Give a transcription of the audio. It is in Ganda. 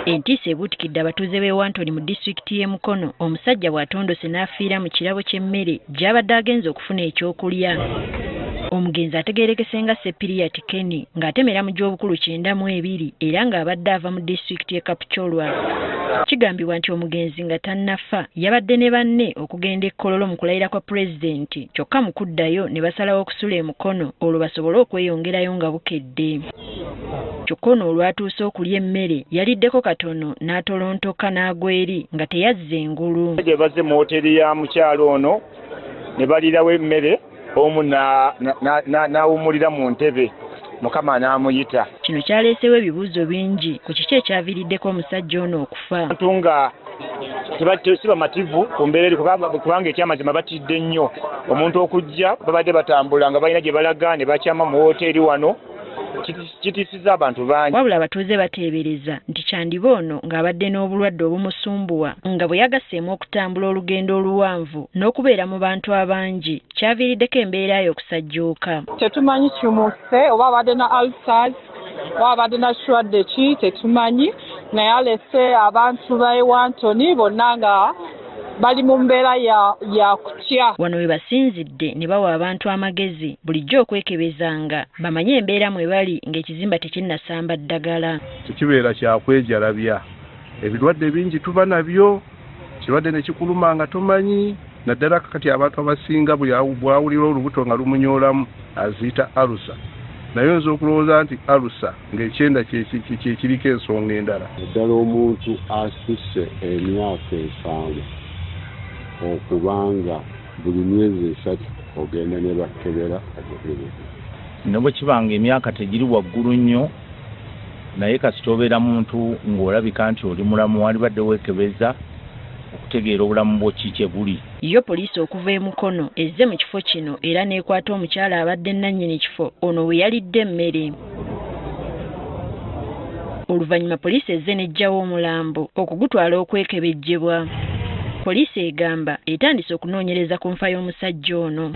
Entiisa ebuutikidde abatuuze b'e Wantoni mu disitulikiti y'e Mukono omusajja bw'atondose n'afiira mu kirabo ky'emmere gy'abadde agenze okufuna ekyokulya. Omugenzi ategeerekese nga Sepiriyati Kenny ng'atemera mu gy'obukulu 92 era ng'abadde ava mu disitulikiti y'e Kapchorwa. Kigambibwa nti omugenzi nga tannafa yabadde ne banne okugenda e Kololo mu kulayira kwa pulezidenti kyokka mu kuddayo ne basalawo okusula e Mukono olwo basobole okweyongerayo nga bukedde. Kyokka ono olwatuuse okulya emmere yaliddeko katono n'atolontoka n'agwa eri nga teyazza engulu. Gye bazze mu wooteeri ya mukyala ono ne baliirawo emmere omu n'awummulira mu ntebe Mukama n'amuyita. Kino kyaleeseewo ebibuuzo bingi ku kiki ekyaviiriddeko omusajja ono okufa. Abantu nga si bamativu ku mbeera eri kubanga ekyamazima batidde nnyo omuntu okujja babadde batambula nga balina gye balaga ne bakyama mu wooteeri wano kitiisizza abantu bangi. Wabula abatuuze bateebereza nti kyandiba ono ng'abadde n'obulwadde obumusumbuwa nga bwe yagasseemu okutambula olugendo oluwanvu n'okubeera mu bantu abangi kyaviiriddeko embeera ye okusajjuuka. Tetumanyi kimusse oba abadde na ulcers oba abadde na kirwadde ki tetumanyi naye alese abantu ba Ewantoni bonna nga bali mu mbeera ya kutya. Wano we basinzidde ne bawa abantu amagezi bulijjo okwekebezanga bamanye embeera mwe bali ng'ekizimba tekinnasamba ddagala. Tekibeera kya kwejalabya, ebirwadde bingi tuba nabyo, kirwadde ne kikuluma nga tomanyi, naddala kati abantu abasinga bw'awulira olubuto nga lumunyoolamu aziyita alusa. Naye oyinza okulowooza nti alusa ng'ekyenda kye kiriko ensonga endala. Naddala omuntu asusse emyaka 70 okubanga buli myezi 3 ogenda ne bakebera agukebera. Ne bwe kibanga emyaka tegiri waggulu nnyo naye kasita obeera muntu ng'olabika nti oli mulamu walibadde weekebeza okutegeera obulamu bwo ki kye buli. Yo poliisi okuva e Mukono ezze mu kifo kino era n'ekwata omukyala abadde nnannyini kifo ono we yalidde emmere. Oluvannyuma poliisi ezze n'eggyawo omulambo okugutwala okwekebejjebwa. Poliisi egamba etandise okunoonyereza ku nfa y'omusajja ono.